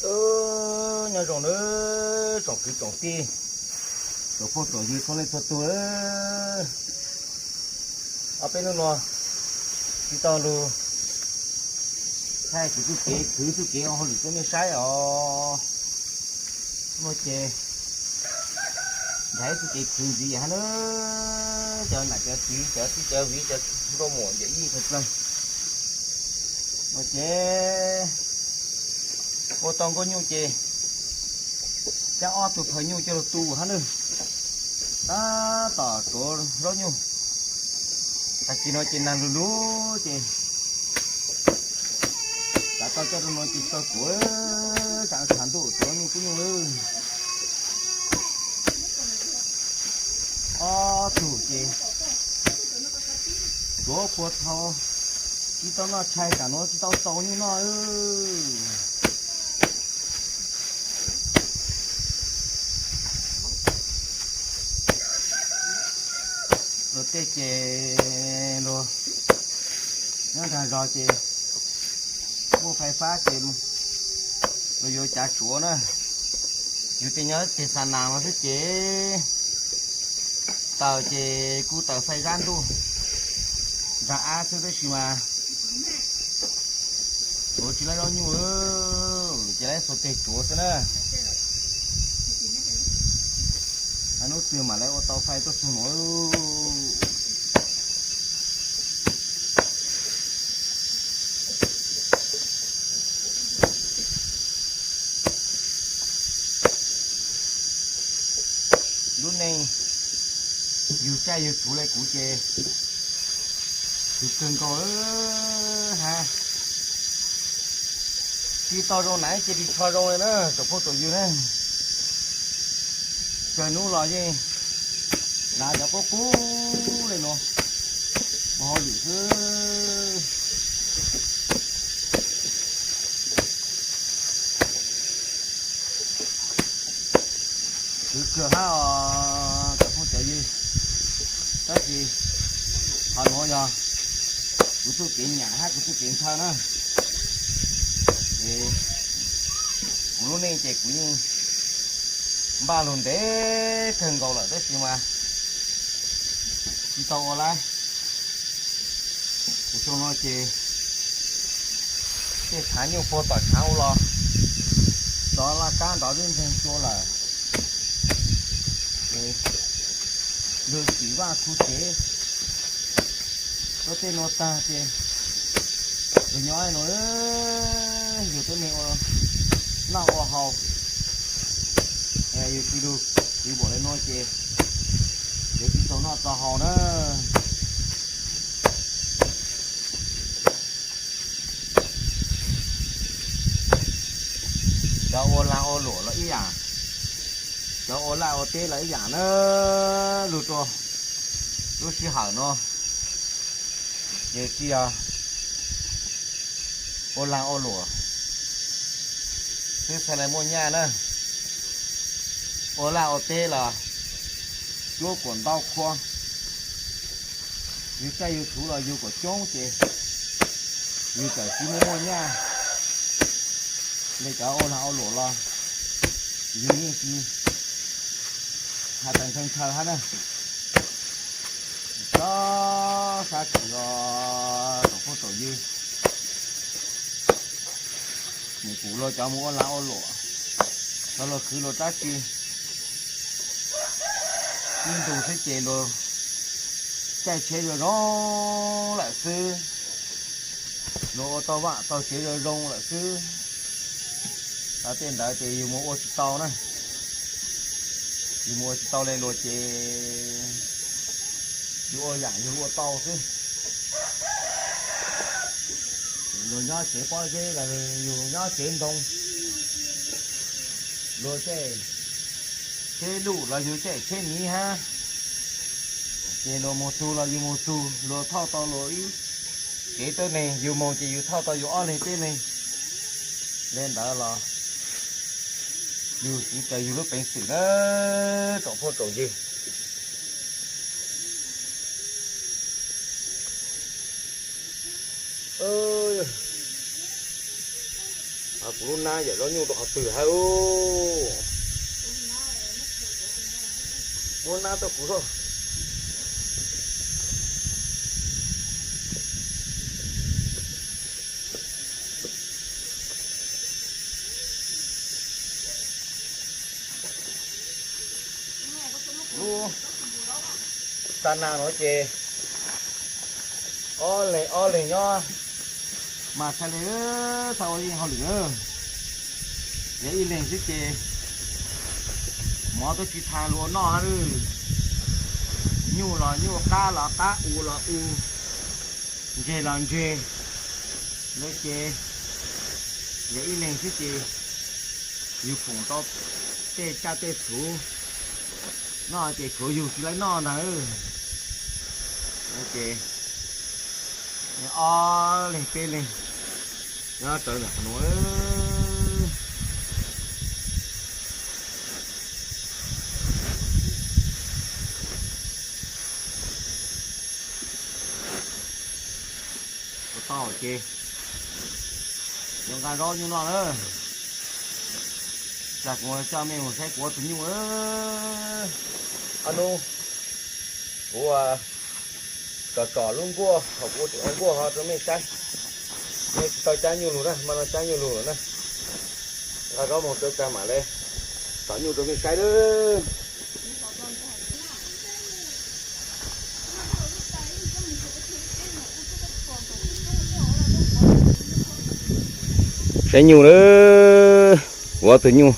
Nyob zoo nawb tsoom kwv tsoom tij, tsoom phooj tsoom ywg txhua leej txhua tus. Ob peb hnub no tsis tau lug thaij kuv txuj kev khwv txuj kev ua hauj lwm rau nej saib os. No ces nrhiav txuj kev khwv ntxiv hab na. Cov nam cov txiv cov txij cov viv cov nkauj muam yawm yij tag plaws. No ces ua tau nkauj nyuj ces cab ob tug phaws nyuj coj lug tu hab na. Tab tom tuav zaub nyuj. Tag kis no ces nag lug lug ces kav tau coj rau no ces tau kuv, tsam tshav ntuj tuav nyuj kub nyuj lawm. Ob tug ces tuav puag thaum tsis tau noj tshais, tsam no tsis tau txaus nyuj noj. Luag tej ces luag nyob nraag zog ces muaj fais fab ces luag yuav cav tsuav na. Yus tej nyob tej xa nas no xwb ces taws ces kuj taws fais zab ntuj nraag ab xwb tab sis mas tuav tsis laib zaub nyuj, ces laib xuas teg tsuav xwb na. Hnub twg mam li ua tau fais tuaj txug nuav. Lub neej yug caij yug tsuv le kuv ces khwv kawg nkaus hab. Tsis tau zoo na ces tsis tshua zoo le na tsoom phooj tsoom ywg na. Kawg hnub los yeej hnav cov qub qub le nuav ua hauj lwm xwb. Khwv kawg hab os cov phooj cov ywg. Tab sis qhov nuav yog kuv txuj kev nyam hab kuv txuj kev ntshaw na. Es kuv lub neej ces kuv yeej npaj lug ntev kawg nkaus lawm tab sis mas tsis tau ua lawm. Kuv xyoo no ces tej tshav nyuj puag tom tshav ua los tov laj kab nrov zeb ntseeg tsua lawm. Es lug tsim vaj khu tsev rau tej nuav tag ces lug nyob nuav, yug tuab neeg ua noj ua haus, yug tsis lug khwv npaum le nuav ces yuav tsis tau noj tau haus na. Cov ua lag ua luam los ib yam, cov ua laj ua teb los ib yam na. Lug rua lub sij hawm no ces tsis yog ua lag ua luam xwb xaav le muaj nyaj na. Ua laj ua teb los cuab kuam ntau qhua, yug caij yug tsuv los yug kuam coob ces yug txawm tsis muaj muaj nyaj le cov ua lag ua luam los yug yeej tsis has tas ntshaw ntshaw hab na. Tsob sab kws os tsoom phooj tsoom ywg, nws kuv luag cov mus ua lag ua luam, cov luag khwv luag rab tsi, ib ntus xwb ces luag caij tsheb zoo zoo lawm xwb, luag ua tau vaj tau tsev zoo zoo lawm xwb. Tej ntawd ces yus mus ua tsis tau na, yus mus ua tsis tau le luag ces yus ua yam yus ua tau xwb. Luag nyob tsev pob zeb los yus nyob tsev ntoo, luag caij tsheb luj los yus caij tsheb miv hab, ces luag mus txug los yus mus txug, luag thauj tau luag ib kev tuab neeg, yus mus ces yus thauj tau yus ob leeg peb leeg. Le ntawd los yus siv raws yus lub peev xwm na tsoom phooj tsoom ywg. Kuv lub nab yam zaub nyuj rau qhov twg hab? Muab nab rau kuv. Lub xa nas no ces ob leeg ob leeg nyob mas txhaj le, txhaj ua yeej hauj lwm. Yog ib leeg xwb ces mov twb tsis tas luag noj hab lawm. Nyuj los nyuj, qab los qab, u los u, ntseg los ntseg. Lawv ces yog ib leeg xwb ces yus phoom tau tej caj tej txhuv noj ces tshuav yus tsis laib noj ntag. Ces ob leeg peb leeg nyob rawv ntawm qhov nuav. Ua tau ces yuav nqa zaub nyuj noj na. Cas kuv coj mej mus saib kuv ob tug nyuj. Ob nub kuv tsom tsom lub nkuaj, thaum kuv ua nkuaj ho rau mej saib. Mej tsis tau cab nyuj lug na, mas no cab nyuj lug lawm na. Nqa zaub moog rau tag mam le tsom nyuj rau mej saib lawm. Saib nyuj lawm, kuv ob tug nyuj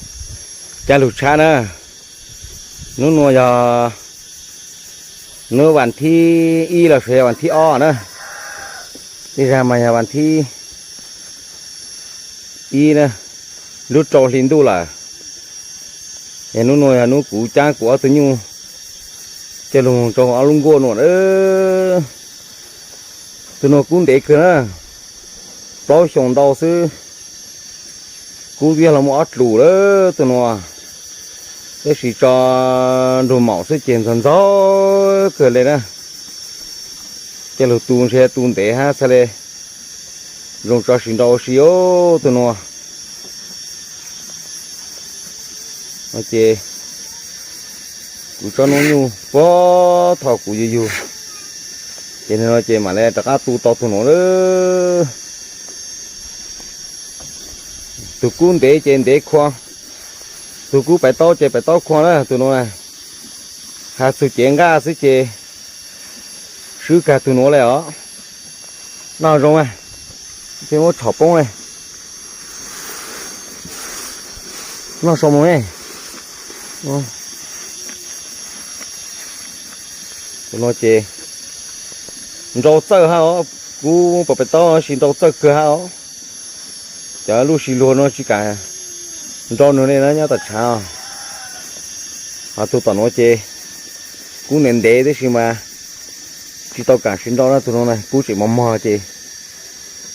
cab lug tshab na. Nub nuav yog nub vas thib ib los sis yog vas thib ob na. Tej zag mas yog vas thib ib na, lub rau hli ntuj lawm. Es nub nuav yog nub kuv cab kuv ob tug nyuj coj lug rau ob lub nkuaj nuav. Tug nuav kub ntev kawg na, plaub xyoos ntau xwb, kub tiag los muaj ob dlus lawm tug nuav. Tab sis tso nrug maum xwb ces ntxaug ntxaug kawg le na. Coj lug tu ntshe tu ntev hab txhaj le zoo tso sim nrau ua si os tug nuav. Ces kuv tsob nub nyuj puag thaum kuv yug yug, ces nws no ces mam le rov qab tu tau tug nuav lawm. Tug kub ntev ces ntev khua, tug kub pais taub ces pais taub khua na tug nuav na. Has txug cev nqaj xwb ces swb kag tug nuav le os. Noj zoo, peb muab tshom poob le. Noj zoo mus ne. Tus no ces nrau txawj hab os, kub pais taub sis nrau txawj kawg hab os. Cov lub sib luag no tsis kam nrau nws le na nyob tom tshav. Ho tug tom nuav ces kub ntev ntev tib si mas tsis tau kam sim nrau na, tug no na kub tseem mog mog ces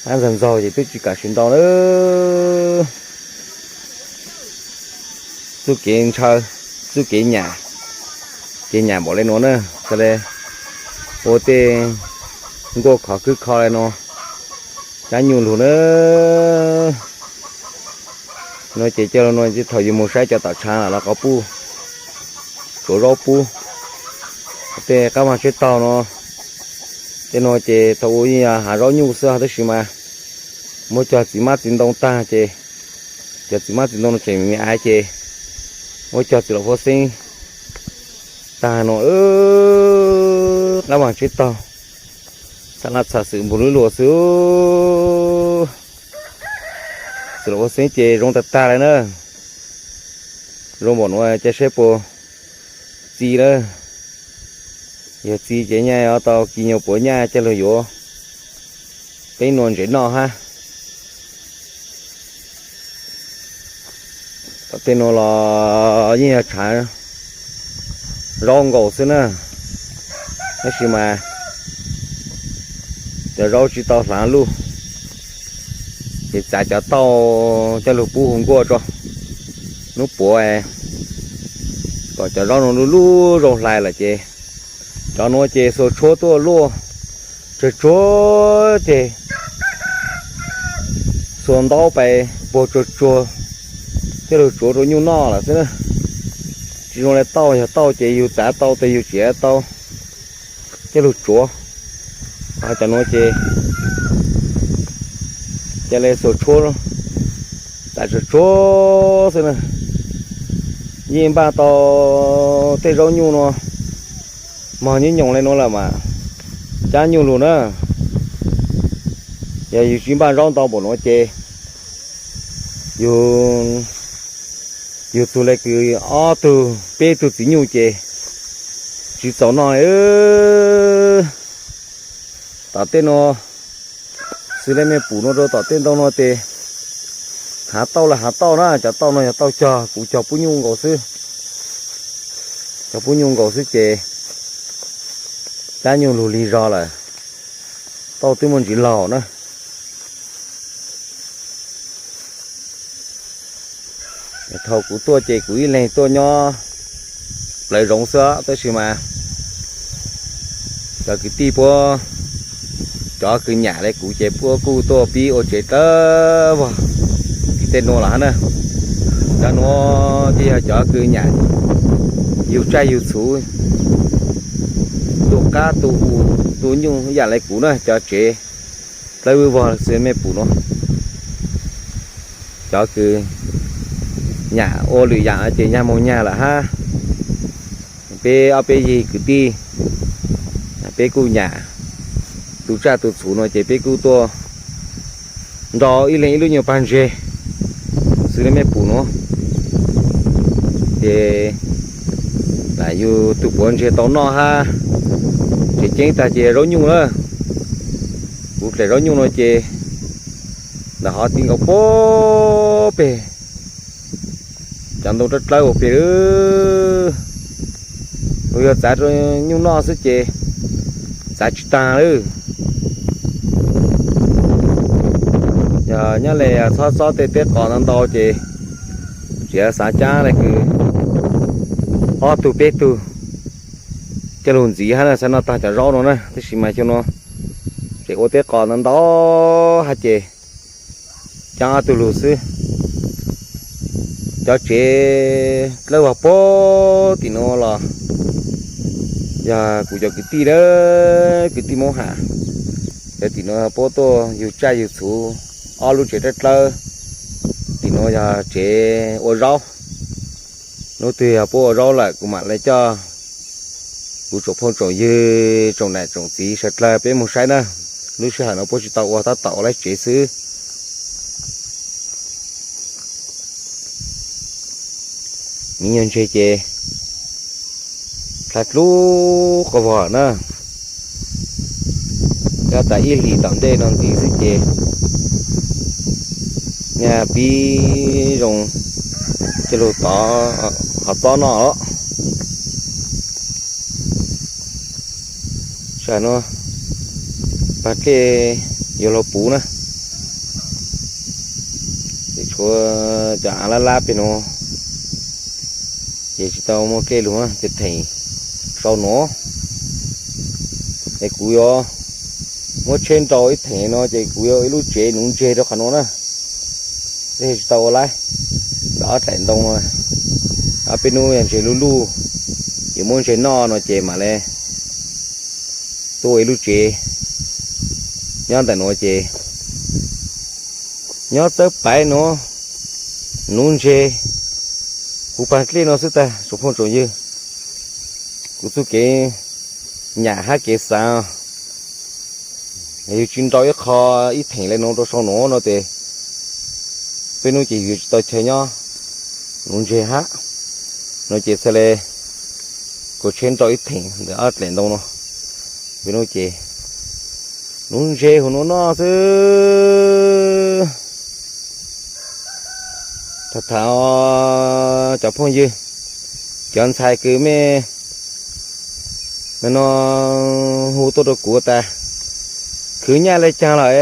hab ntxaug ntxaug ces twb tsis kam sim nrau na. Txuj kev ntshaw, txuj kev nyam, kev nyam npaum le nuav na, txhaj le ua tej nkuaj khov khwb kho le nuav, cab nyuj lug na. No ces coj lug no thaum yus mus saib cov tom tshav los qhov puj tsuav zaub pub tej qab vaag tseb taug no. Tej no ces thaum ub yeej yog hav zaub nyuj xwb tab sis mas muab cog txiv mab txiv ntoo tag ces cov txiv mab txiv ntoo no tseem me me aiv ces muab cog txiv laum huab xeeb tag no, qab vaag tseb taug, txhaj laj txham xwm npug lub luag xwb. Txiv laum huab xeeb ces zoo tag tag le na. Zoo npaum nuav ca seb puas txi lawm. Yog txi ces nyaj tau kis nyuag puav nyaj coj lug yuav peb nua ntsev noj hab. Tej nuav los yeej yog tshav zaub nkaus xwb na, tab sis mas cov zaub tsis tau hlav luj, ces txav cov tauj coj lug pub hu nkuaj tso. Nub puav kom cov zaub nuav luj luj zoo hlais lawm ces cov nuav ces xuas tshuab tuaj luaj tsawg tsuag ces xuas ntaub pais Ua tsuag tsuag, coj lug tsuav rau nyuj noj lawm xwb na. Tsis zoo le tauj, yog tauj ces yus txav tau tes yus txiav tau, coj lug tsuav. Ho cov nuav ces ca le xuas tshuab, txav tsuag tsuag xwb na. Yeej npaj tau tej zaub nyuj nuav mog, nyuj nyoos le nuav lawm mas cab nyuj lug na. Yog yus tsis npaj zaub ntau npaum nuav ces yus, yus txug le kws ob tug peb tug txiv nyuj ces tsis txaus noj li. Tom tej nuav, xws le mej pum nuav rau tom tej ntoo nuav tes, hav tauj los hav tauj na, cov tauj nuav yog tauj cog, kuv cog pub nyuj nkaus xwb. Cog pub nyuj nkaus xwb ces cab nyuj lug lig zog lawm, tauj twb muaj ntsis laug na. Thaum kuv tuaj ces kuv ib leeg tuaj nyob plawv zoov xwb, tab sis mas cov kwv tij puab, cov kws nyam le kuv ces puab kuj tuaj pib ua tsev dlawb vog tim tej nuav lawm hab na. Cov nuav ces yog cov kws nyam yug tsaj yug txhuv, tu qab tu u, tu nyuj ib yam le kuv na, cov tsev dlawb vog xws mej pum nuav. Cov kws nyam ua lwm yam ces nyag moog nyag lawm hab. Peb ob peb yig kwv tij, peb kuj nyam tu tsaj tu txhuv no ces peb kuj tuaj nrau ib leeg ib lub nyuag pag ntseg xws le mej pum nuav. Ces lam yug tug puav ntseg tau noj hab. Tseem ceeb tag ces zaub nyuj na. Kuv dlaim zaub nyuj no ces ntawm hov ti nkaus puag peg, cov ntoo dlawb dlawb ua peg lawm. Kuv yog txav rau nyuj noj xwb ces txav tsis taag lawm. Yog nyob le txhob txob tej teb qos ntau ntau ces tseem xav cab le kws ob tug peb tug coj lug ntxiv hab na, xav noj taag cov zaub no na. Tab sis mas xyoo no tseem ua teb qos ntau ntau hab ces cab ob tug lug xwb. Cov tsev dlawb vog puag tim nuav los yog kuv cov kwv tij na, kwv tij Moob Ham. Cov tim nuav puab tuaj yug tsaj yug txhuv, ob lub tsev dlawb dlawb. Tim nuav yog tsev ua zaub. Hnub twg yog puab ua zaub lawm kuv mam le coj kuv tsoom phooj tsoom ywg, tsoom nam tsoom txiv sawv dlawg peb moog saib na. Lub sij hawm no puab tsis tau ua, tab tom ua lawv tsev xwb. Miv nyuag ntseg ces dlha dlub quas vog na. Cab tas ib hlis tom ntej no ntxiv xwb ces nyaj pib zoo coj lug tov hov txob noj os. Sij hawm no pag dlej yuav luag puv na. Ces tshuav cov av lab lab peg nuav ces tsis tau muaj dlej lug, ces theem sau nuav. Es kuv yuav muab tsheb nrau ib theem no ces kuv yuav ua ib lub tsev nuv ntseg rau qhov nuav na. Tsis tau ua laib, ntawm ob dlaim ntoo no, ob peb hnub yog ntseg luj luj, yuav muab ntseg noj no ces mam le tuaj ua ib lub tsev nyob ntawm nuav ces nyob txawb paiv nuav nuv ntseg huv pag dlej no xwb tag tsoom phooj tsoom ywg. Kuv txuj kev nyam hab kev xav, yus tsis nrau ib qho ib theem le nuav rau sau nuav no ces peb hnub ces yus tsis tau chaw nyob nuv ntseg hab. No ces txhaj le kaus tsheb nrau ib theem ntawm ob dlaim ntoo no, peb hnub ces nuv ntseg huv nuav noj xwb. Tham tham cov phooj ywg, cov ntxhais kws mej no hu tuaj rau kuv tas khwv nyaj le caag lawm,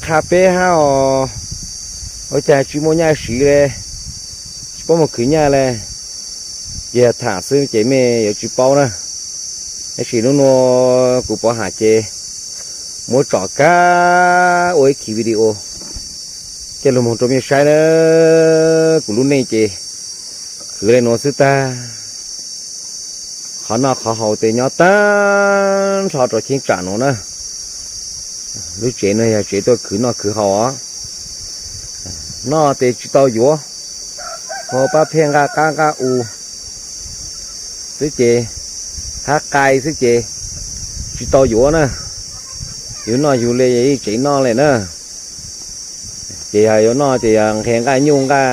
qha peb hab os, ua caag tsis muaj nyaj siv le, tsis paub mus khwv nyaj le. Ces tham xwb ces mej yuav tsis paub na. Tab sis hnub nuav kuv Pov Ham ces muab tsom kag ua ib khiv video Coj lug moog rua mej saib na, kuv lub neej ces khwv le nuav xwb tag. Qhov noj qhov haus tes nyob taag nrho rua cheeb tsam nuav na. Lub tsev nuav yog tsev tuaj khwv noj khwv haus os. Noj tes tsis tau yuav, ua pab phej nqaj qab nqaj u xwb ces, hab qai xwb ces tsis tau yuav na. Yug noj yug le yeej tseem noj le na. Ces yog yuav noj ces yog nqhis nqaj nyuj nqaj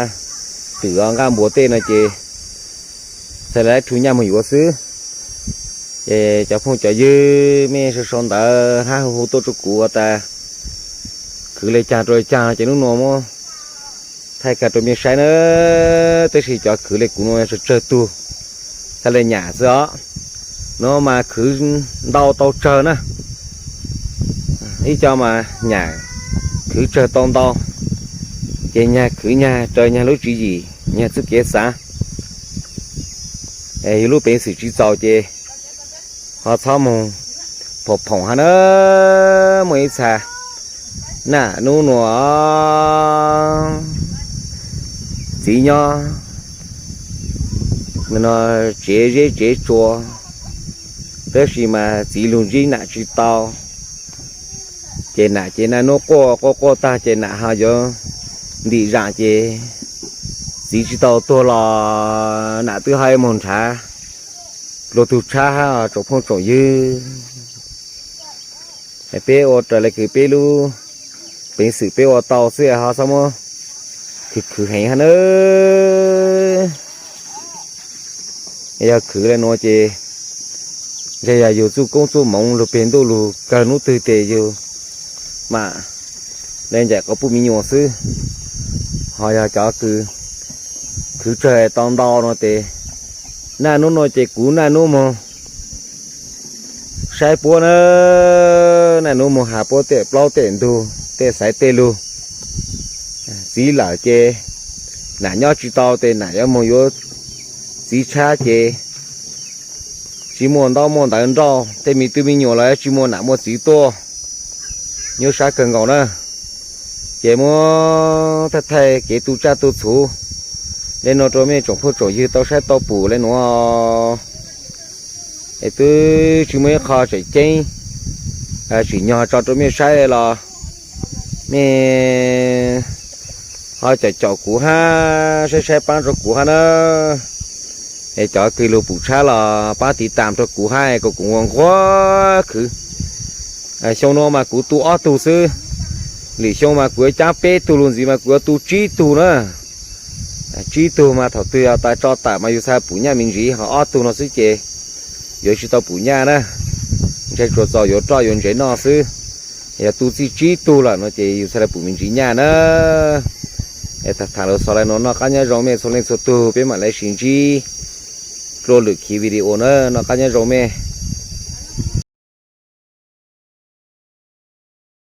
twm nqaj npuas tej no ces txhaj le rhu nyaj moog yuav xwb. Ces cov phooj cov ywg mej sau sau ntawv hab hu hu tuaj rua kuv ua tas khwv le caag rua le caag ces nub nuav muab thaij kag rua mej saib na. Tab sis cov khwv le kuv nuav tsawg tsawg tug txhaj le nyam xwb os. Nuav mas khwv ntau tau tsawg na. Ib co mas nyam khwv tsawg tau ntau, ces nyag khwv nyag raws nyag lub tswv yim nyag txuj kev xav. Yug lub peev xwm tsis txaus ces ho txhob moog phoom phoom hab na. Muaj ib txha nam nub nuav txiv nyob tsev zeb tsev tsua, tab sis mas txiv lug ntsib nam tsis tau. Ces nam ces naj nub quaj quaj quaj tag ces nam ho yuav ntim zam ces txiv tsis tau tuag los nam twb ho moog nrhav luag tug tshab hab tsoom phooj tsoom ywg. Peb ua raws le kws peb lub peev xwm peb ua tau xwb ho txhob muab khwv khwv heev hab na. Yog khwv le nuav ces ntshe yog yug txuj koob txuj moov lug peg ntuj lug kawg nub twg tes yug mam le ncaim quas puj mi nyuas xwb. Ho yog cov kws khwv tsawg tau ntau no tes naj nub nuav ces kuv naj nub moog saib puab na, naj nub moog has puab tej plaub tej ntug tej xaiv tej lug. Txiv lawm ces nam nyob tsis tau tes nam yuav moog yuav txiv tshab ces tsis muaj ntaub muaj ntawv nrauj, tej me tub me nyuam los tsis muaj nam muaj txiv tuaj, nyuaj sab kawg nkaus na. Ces muab thaij thaij kev tu tsaj tu txhuv le nuav rua mej tsoom phooj tsoom ywg tau saib tau pum le nuav. Es twb tsis muaj ib qho tseem ceeb tsim nyog tso rua mej saib los mej ho caum caum kuv hab saib saib paab rua kuv hab na. Es cov kws lug pum tshab los paab tiv tam rua kuv hab kom kuv nquag nquag khwv. Xyoo nuav mas kuv tu ob tug xwb, lwm xyoo mas kuv yuav caab peb tug lug ntxiv mas kuv yuav tu tsib tug na. Tsib tug mas thaum twg tas tso tawm mas yug txhaj pum nyaj me ntsis, ho ob tug no xwb ces yuav tsis tau pum nyaj na. Ntshe tsuas txaus yuav roj yuav ntsev noj xwb. Yog tu txij tsib tug lawm no ces yug txhaj le pum me ntsis nyaj na. Es tham tham lug xaus le nuav, noj qab nyob zoo mej txhua leej txhua tug, peb mam le sis ntsib dlua lwm khiv video na, noj qab nyob zoo mej.